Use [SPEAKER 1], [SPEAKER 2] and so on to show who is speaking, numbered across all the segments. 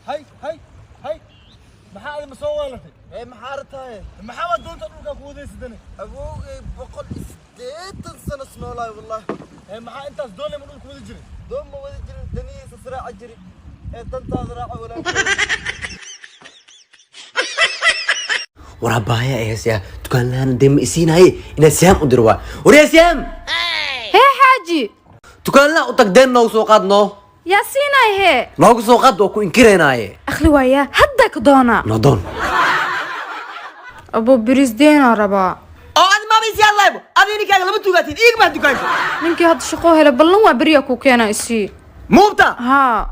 [SPEAKER 1] Hay hay hay, maxaa adima soo weelatay?
[SPEAKER 2] Ee, maxaa rabtahay?
[SPEAKER 1] Maxaa waa doonta dhulkaa ku wadaysidane?
[SPEAKER 2] Awowgay 180 sano isnoolaay, wallahi.
[SPEAKER 1] Ee, maxaa intaas doon lema dhulka wadi jiray?
[SPEAKER 2] Doon ma wadi jirin, danihiisa israaca jiri ee dantaada raaca, walaalkay.
[SPEAKER 3] Waraabahaya heesyaa dukaan dee ma isiinaye inaad siyaam u diro waa. Waryaa siyaam!
[SPEAKER 4] Hee xaaji.
[SPEAKER 3] Dukaanlaha u tag, deen noogu soo qaad noo.
[SPEAKER 4] Yaa siinay hee?
[SPEAKER 3] Noogu soo qaad, waa ku inkiraynaaye.
[SPEAKER 4] Akhli waayaa, hadda ka doonaa.
[SPEAKER 3] Noo doon.
[SPEAKER 4] Abo, biris deenaa rabaa.
[SPEAKER 5] Oo adi maaba isi hadlaybo, adi ninkaaga lama tuugaatiin iig baa dukaanka.
[SPEAKER 4] Ninkii hadda shaqoo helay, ballan waa beriyaa ku keena, isii.
[SPEAKER 5] Muubta.
[SPEAKER 4] Haa.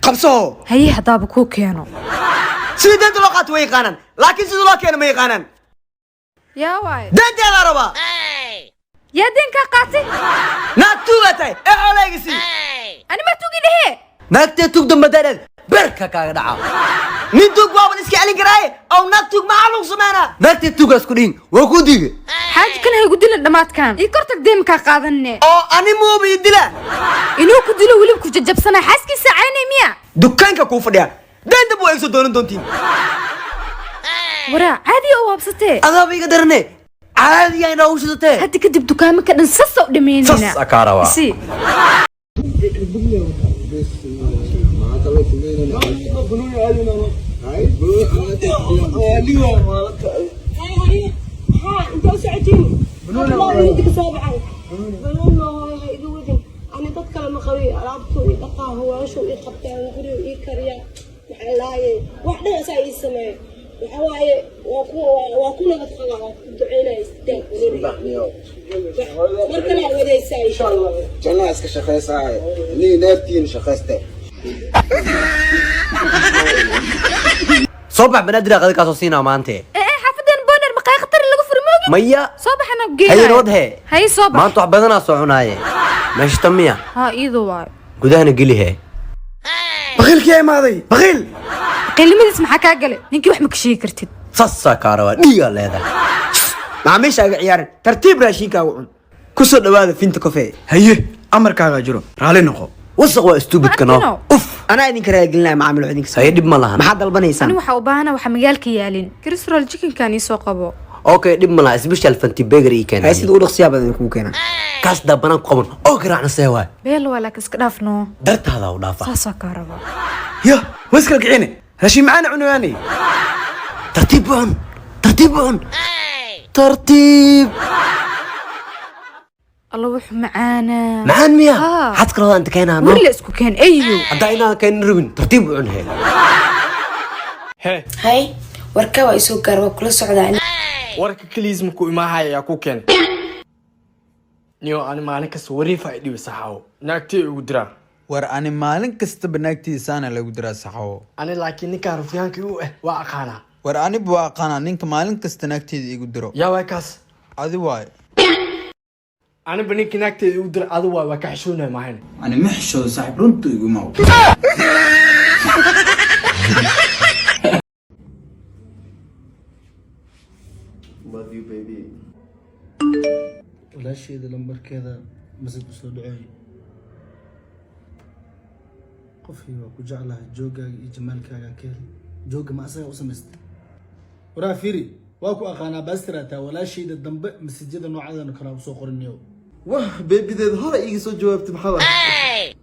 [SPEAKER 5] Qabso.
[SPEAKER 4] Haye, haddaaba kuu keeno.
[SPEAKER 5] Sidii deenta loo qaato way yaqaanaan, laakiin sidii loo keeno ma yaqaanaan.
[SPEAKER 4] Yaa waay?
[SPEAKER 5] Deenteedaa rabaa.
[SPEAKER 4] Yaa deenkaa qaatay?
[SPEAKER 5] Naag tuugaa tahay ee xoolahayga sii.
[SPEAKER 4] Ani ma tugi dhehe.
[SPEAKER 3] Naagtee tug dambadaadheed berka kaaga dhaca.
[SPEAKER 5] Nin tuug waaban iska celin karaaye, aw naag tuug maxaa lagu sameynaa?
[SPEAKER 3] Naagtee tugaas ku dhihin, waa kuu diiga.
[SPEAKER 4] Xaaji, kan haygu dilan dhammaadkan, ii kor tag, deemkaa qaadanne.
[SPEAKER 5] Oo ani muuba ii dila?
[SPEAKER 4] Inuu ku dilo, weliba ku jajabsanaa, xaaskiisa caynay miya?
[SPEAKER 5] Dukaanka kuu fadhiya, deenta buu eegso doonan doontiin.
[SPEAKER 4] Waraa, caadiya oo waabsatee.
[SPEAKER 3] Adaaba iga darane, caadiyaa inaa u shidatee.
[SPEAKER 4] Hadda kadib dukaamo ka dhan sasa u dhammaynayna.
[SPEAKER 3] Sas akaa rabaa.
[SPEAKER 4] Isii.
[SPEAKER 6] Maxaa inta u socotiin? Inta ka soo baxay banuun hooyo iga wadin. Ani dad kale ma qabi, alaabtu ii dhaqaa, hawaashu ii qabtaan, guriga ii kariya, maxaa lahaaye, wax dhan asaa ii sameeyo. Waxa waaye, waa ku nabad qabaa, waa ku duceynaya istaag mar kale aa wadaysaa, insha Allah.
[SPEAKER 7] Janaa iska shaqaysaayo, nii naaftiina shaqayste.
[SPEAKER 3] Soo bax, banaadir qada kaasoo siinaa maante.
[SPEAKER 4] Ee, xaafadeen booner maqaay khatar lagu furi moogi.
[SPEAKER 3] Maya.
[SPEAKER 4] Soo baxana.
[SPEAKER 3] Haye.
[SPEAKER 4] Geynaayo.
[SPEAKER 3] Nabad hee.
[SPEAKER 4] Haye, soo bax.
[SPEAKER 3] Maanta wax badanaa soo cunaaye, meesha tan miya?
[SPEAKER 4] Haa, iyadu waayo.
[SPEAKER 3] Gudahana geli hee.
[SPEAKER 5] Bakiilkii imaaday, bakiil.
[SPEAKER 4] Qilimadiis maxaa kaa galay? Ninkii wax ma ka sheegi kartid.
[SPEAKER 3] Saasaa kaa rabaa, dhiigaa leedahay.
[SPEAKER 5] Macaamiisha aga ciyaarin, tartiib raashinkaagu cun. Ku soo dhawaada Finta Coffee.
[SPEAKER 8] Haye, amarkaagaa jiro, raalli noqo.
[SPEAKER 3] Wasaq waa stupidka
[SPEAKER 4] Ma
[SPEAKER 3] noo.
[SPEAKER 4] arkino.
[SPEAKER 3] Uf.
[SPEAKER 5] Anaa idinka raaligelinaya, macaamiil, wax idinka.
[SPEAKER 3] Haye, dhib ma lahan.
[SPEAKER 5] Maxaad dalbanaysaan?
[SPEAKER 4] Ani waxaa u baahana waxa magaalka yaalin, krisral chickenkan ii soo qabo.
[SPEAKER 3] Okay, dhib ma laha, special fanti burger ii
[SPEAKER 5] Haye, sida
[SPEAKER 3] keenay.
[SPEAKER 5] u dhaqsiyaa badan idinkugu keenaa.
[SPEAKER 3] Kaas daa banaan ku qaban oo garaacna, see waay?
[SPEAKER 4] Beel waa, laakiin iska dhaaf noo.
[SPEAKER 3] Dartaada u dhaafa.
[SPEAKER 4] Saasaa kaa rabaa.
[SPEAKER 8] Ya waskal kicine, raashin macaana cunayaanay.
[SPEAKER 3] Tartiib u cun, tartiib u cun, tartiib.
[SPEAKER 4] Alla, wuxuu macaanaa.
[SPEAKER 3] Macaan miya?
[SPEAKER 4] Haa.
[SPEAKER 3] Xad kalooda inta keenaa no.
[SPEAKER 4] Weli la isku keen ayo.
[SPEAKER 3] Haddaa inaan keenin rabin, tartiib u cun hee.
[SPEAKER 9] Hee.
[SPEAKER 6] Hay, warka waa isoo gaar, waa kula socdaa.
[SPEAKER 9] Warka keliis maku imaahaya, yaa ku keenay niyo? Ani maalin kasta wariifa ay dhibi saxaawo, naagtay igu diraa.
[SPEAKER 8] War ani maalin kastaba naagtiisaana lagu diraa, saxawo.
[SPEAKER 9] Ani laakiin ninkaan rufyaankii u ah waa aqaanaa.
[SPEAKER 8] War aniba waa aqaanaa ninka maalin kasta naagteeda igu diro.
[SPEAKER 9] Yaa waay kaas?
[SPEAKER 8] Adi waay.
[SPEAKER 9] Aniba ninkii naagteeda igu dira adi waay, waa ka xishoonaya maahan.
[SPEAKER 8] Ani ma xishoodo, saaxiib, runtu igu imaw.
[SPEAKER 2] Love you, baby.
[SPEAKER 1] Walaasheeda lambarkeeda masaj usoo dhaceey. Qofkii waa ku jeclahay, jooggaaga iyo jamaalkaagaan ka helay. Joogga ma asagaa u samaystay? Waraa fiiri, waa ku aqaanaa, baastirataa walaashayda dambe masajyada noocadan kale usoo qorinayo.
[SPEAKER 2] Wah, beebideed hore iiga soo jawaabtay, maxaa waay?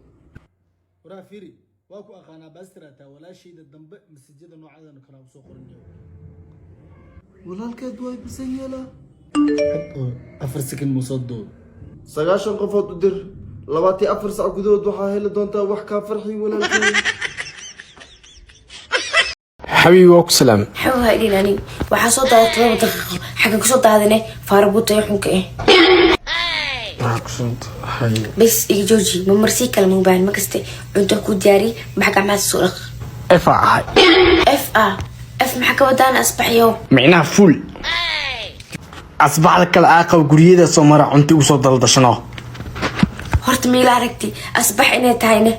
[SPEAKER 1] Waraa fiiri, waa ku aqaanaa, baastirataa walaashayda dambe masajyada noocadan kale usoo qorinayo.
[SPEAKER 2] Walaalkeed waay, basan yeelaa.
[SPEAKER 1] Cod oo 4 second muusoo duub.
[SPEAKER 2] 90 qofood u dir, 24 sac gudahood waxaa heli doontaa wax kaa farxi, walaalkeed.
[SPEAKER 9] Xabiibi, waa ku salaam.
[SPEAKER 6] Maxaa waa idhin? Aniga waxaa soo daaday 7 daqiiqo, xagga kusoo daadine faarabuuta ee xunka ah. Bes, iga jooji, ma marsii kale ma ubaahan. Ma kaste cunto ku diyaariyey, maxaa gacmaha soo dhaq.
[SPEAKER 9] F a ahay.
[SPEAKER 6] F a F maxaa ka wadaan asbaxyo?
[SPEAKER 9] Micnaha fuul asbaxda kale aa qaba guryada soo mara, cunta igu soo daldashano.
[SPEAKER 6] Horta miila aragti asbax inay tahayne?